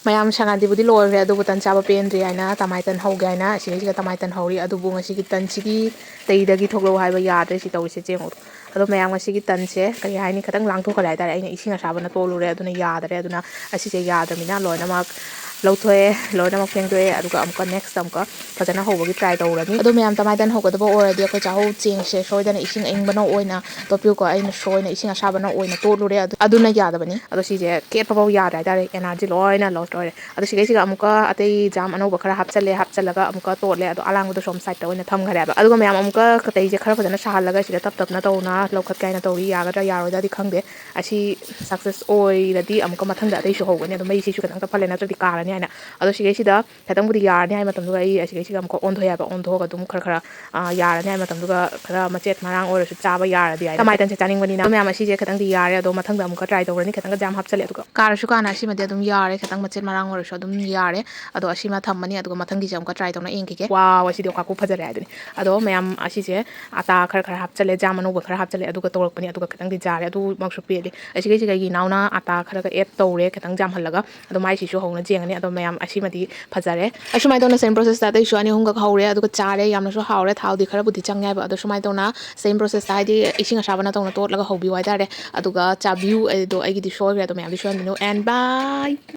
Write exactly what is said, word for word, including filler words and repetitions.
ꯃꯌꯥꯝ ꯁꯪꯒꯥꯟꯇꯤꯕꯨꯗꯤ ꯂꯣꯏꯈ꯭ꯔꯦ, ꯑꯗꯨꯕꯨ ꯇꯟ ꯆꯥꯕ ꯄꯦꯟꯗ꯭ꯔꯤ ꯍꯥꯏꯅ ꯇꯃꯥꯏ ꯇꯟ ꯍꯧꯒꯦ ꯍꯥꯏꯅ ꯑꯁꯤꯒꯩꯁꯤꯒ ꯇꯃꯥꯏ ꯇꯟ ꯍꯧꯔꯤ꯫ ꯑꯗꯨꯕꯨ ꯉꯁꯤꯒꯤ ꯇꯟꯁꯤꯗꯤ ꯇꯩꯗꯒꯤ ꯊꯣꯛꯂꯛꯎ ꯍꯥꯏꯕ ꯌꯥꯗ꯭ꯔꯦ꯫ ꯁꯤ ꯇꯧꯔꯤꯁꯦ ꯌꯦꯡꯉꯨ꯫ ꯑꯗꯣ ꯃꯌꯥꯝ, ꯉꯁꯤꯒꯤ ꯇꯟꯁꯦ ꯀꯔꯤ ꯍꯥꯏꯅꯤ, ꯈꯤꯇꯪ ꯂꯥꯡꯊꯣꯛꯈ꯭ꯔꯦ ꯍꯥꯏꯇꯥꯔꯦ꯫ ꯑꯩꯅ ꯏꯁꯤꯡ ꯑꯁꯥꯕꯅ ꯇꯣꯠꯂꯨꯔꯦ, ꯑꯗꯨꯅ ꯌꯥꯗꯔꯦ꯫ ꯑꯗꯨꯅ ꯑꯁꯤꯁꯦ ꯌꯥꯗ꯭ꯔꯕꯅꯤꯅ ꯂꯣꯏꯅꯃꯛ ꯂꯧꯊꯣꯛꯑꯦ, ꯂꯣꯏꯅꯃꯛ ꯐꯦꯡꯗꯣꯛꯑꯦ꯫ ꯑꯗꯨꯒ ꯑꯃꯨꯛꯀ next ꯑꯃꯨꯛꯀ ꯐꯖꯅ ꯍꯧꯕꯒꯤ try ꯇꯧꯔꯅꯤ꯫ ꯑꯗꯣ ꯃꯌꯥꯝ, ꯇꯃꯥꯏ ꯇꯟ ꯍꯧꯒꯗꯕ ꯑꯣꯏꯔꯗꯤ ꯑꯩꯈꯣꯏ ꯆꯥꯛꯍꯧ ꯆꯦꯡꯁꯦ ꯁꯣꯏꯗꯅ ꯏꯁꯤꯡ ꯑꯏꯪꯕꯅ ꯑꯣꯏꯅ ꯇꯣꯠꯄꯤꯌꯨꯀꯣ꯫ ꯑꯩꯅ ꯁꯣꯏꯅ ꯏꯁꯤꯡ ꯑꯁꯥꯕꯅ ꯑꯣꯏꯅ ꯇꯣꯠꯂꯨꯔꯦ꯫ ꯑꯗꯨ, ꯑꯗꯨꯅ ꯌꯥꯗꯕꯅꯤ꯫ ꯑꯗꯣ ꯁꯤꯁꯦ ꯀꯦꯠꯄꯐꯥꯎ ꯌꯥꯗ꯭ꯔꯦ ꯍꯥꯏꯇꯥꯔꯦ, energy ꯂꯣꯏꯅ loss ꯑꯣꯏꯔꯦ꯫ ꯑꯗꯣ ꯁꯤꯗꯩꯁꯤꯗ ꯑꯃꯨꯛꯀ ꯑꯇꯩ ꯖꯥꯝ ꯑꯅꯧꯕ ꯈꯔ ꯍꯥꯞꯆꯜꯂꯦ, ꯍꯥꯞꯆꯜꯂꯒ ꯑꯃꯨꯛꯀ ꯇꯣꯠꯂꯦ꯫ ꯑꯗꯣ ꯑꯂꯥꯡꯕꯗꯣ ꯁꯣꯝ side ꯑꯣꯏꯅ ꯊꯝꯈ꯭ꯔꯦꯕ꯫ ꯑꯗꯨꯒ ꯃꯌꯥꯝ, ꯑꯃꯨꯛꯀ ꯀꯇꯩꯁꯦ ꯈꯔ ꯐꯖꯅ ꯁꯥꯍꯜꯂꯒ ꯁꯤꯗ ꯇꯞ ꯇꯞꯅ ꯇꯧꯅ ꯂꯧꯈꯠꯀꯦ ꯍꯥꯏꯅ ꯇꯧꯔꯤ꯫ ꯌꯥꯒꯗ꯭ꯔꯥ ꯌꯥꯔꯣꯏꯗ꯭ꯔꯥꯗꯤ ꯈꯪꯗꯦ꯫ ꯑꯁꯤ success ꯑꯣꯏꯔꯗꯤ ꯑꯃꯨꯛꯀ ꯃꯊꯪꯗ ꯑꯇꯩꯁꯨ ꯍꯧꯒꯅꯤ꯫ ꯑꯗꯣ ꯃꯩꯁꯤꯁꯨ ꯈꯤꯇꯪ ꯇꯞꯍꯜꯂꯦ, ꯅꯠꯇ꯭ꯔꯗꯤ ꯀꯥꯔꯅꯤ ꯍꯥꯏꯅ꯫ ꯑꯗꯣ ꯁꯤꯗꯩꯁꯤꯗ ꯈꯤꯇꯪꯕꯨꯗꯤ ꯌꯥꯔꯅꯤ ꯍꯥꯏ ꯃꯇꯝꯗꯨꯒ ꯑꯩ ꯑꯁꯤꯗꯩꯁꯤꯗ ꯑꯃꯨꯛꯀ ꯑꯣꯟꯊꯣꯛꯑꯦꯕ꯫ ꯑꯣꯟꯊꯣꯛꯑꯒ ꯑꯗꯨꯝ ꯈꯔ ꯈꯔ, ꯑ, ꯌꯥꯔꯅꯤ ꯍꯥꯏ ꯃꯇꯝꯗꯨꯒ ꯈꯔ ꯃꯆꯦꯠ ꯃꯔꯥꯡ ꯑꯣꯏꯔꯁꯨ ꯆꯥꯕ ꯌꯥꯔꯗꯤ ꯍꯥꯏꯅ꯫ ꯇꯃꯥꯏ ꯇꯟꯁꯦ ꯆꯥꯅꯤꯡꯕꯅꯤꯅ꯫ ꯑꯗꯣ ꯃꯌꯥꯝ, ꯑꯁꯤꯁꯦ ꯈꯤꯇꯪꯗꯤ ꯌꯥꯔꯦ꯫ ꯑꯗꯣ ꯃꯊꯪꯗ ꯑꯃꯨꯛꯀ try ꯇꯧꯔꯅꯤ꯫ ꯈꯤꯇꯪꯒ ꯖꯥꯝ ꯍꯥꯞꯆꯜꯂꯦ꯫ ꯑꯗꯨꯒ ꯀꯥꯔꯁꯨ ꯀꯥꯅ ꯑꯁꯤꯃꯗꯤ ꯑꯗꯨꯝ ꯌꯥꯔꯦ꯫ ꯈꯤꯇꯪ ꯃꯆꯦꯠ ꯃꯔꯥꯡ ꯑꯣꯏꯔꯁꯨ ꯑꯗꯨꯝ ꯌꯥꯔꯦ꯫ ꯑꯗꯣ ꯑꯁꯤꯃ ꯊꯝꯃꯅꯤ꯫ ꯑꯗꯨꯒ ꯃꯊꯪꯒꯤꯁꯦ ꯑꯃꯨꯛꯀ try ꯇꯧꯅ ꯌꯦꯡꯈꯤꯒꯦ꯫ Wow, ꯑꯁꯤꯗꯤ ꯑꯣꯈꯥꯛꯄꯨ ꯐꯖꯔꯦ ꯍꯥꯏꯗꯨꯅꯤ꯫ ꯑꯗꯣ ꯃꯌꯥꯝ, ꯑꯁꯤꯁꯦ ꯑꯇꯥ ꯈꯔ ꯈꯔ ꯍꯥꯞꯆꯜꯂꯦ, ꯖꯥꯝ ꯑꯅꯧꯕ ꯈꯔ ꯍꯥꯞꯆꯜꯂꯦ꯫ ꯑꯗꯨꯒ ꯇꯧꯔꯛꯄꯅꯤ꯫ ꯑꯗꯨꯒ ꯈꯤꯇꯪꯗꯤ ꯖꯥꯔꯦ꯫ ꯑꯗꯨꯃꯛꯁꯨ ꯄꯦꯜꯂꯤ꯫ ꯑꯁꯤꯒꯩꯁꯤꯒ ꯑꯩꯒꯤ ꯏꯅꯥꯎꯅ ꯑꯇꯥ ꯈꯔꯒ add ꯇꯧꯔꯦ, ꯈꯤꯇꯪ ꯖꯥꯝꯍꯜꯂꯒ꯫ ꯑꯗꯣ ꯃꯥꯏꯁꯤꯁꯨ ꯍꯧꯅ ꯌꯦꯡꯉꯅꯤ꯫ ꯑꯗꯣ ꯃꯌꯥꯝ, ꯑꯁꯤꯃꯗꯤ ꯐꯖꯔꯦ꯫ ꯑꯁꯨꯃꯥꯏꯅ ꯇꯧꯅ same process ꯇ ꯑꯇꯩꯁꯨ ꯑꯅꯤ ꯑꯍꯨꯝꯈꯛ ꯍꯧꯔꯦ꯫ ꯑꯗꯨꯒ ꯆꯥꯔꯦ꯫ ꯌꯥꯝꯅꯁꯨ ꯍꯥꯎꯔꯦ꯫ ꯊꯥꯎꯗꯤ ꯈꯔꯕꯨꯗꯤ ꯆꯪꯉꯦ ꯍꯥꯏꯕ꯫ ꯑꯗꯣ ꯁꯨꯃꯥꯏꯅ ꯇꯧꯅ same process ꯇ, ꯍꯥꯏꯗꯤ ꯏꯁꯤꯡ ꯑꯁꯥꯕ ꯅꯠꯇꯧꯅ ꯇꯣꯠꯂꯒ ꯍꯧꯕꯤꯌꯨ ꯍꯥꯏꯇꯥꯔꯦ꯫ ꯑꯗꯨꯒ ꯆꯥꯕꯤꯌꯨ꯫ ꯑꯗꯣ ꯑꯩꯒꯤꯗꯤ ꯁꯣꯏꯈ꯭ꯔꯦ꯫ ꯑꯗꯣ ꯃꯌꯥꯝꯗꯤ ꯁꯣꯏꯍꯟꯕꯤꯅꯨ꯫ And bye꯫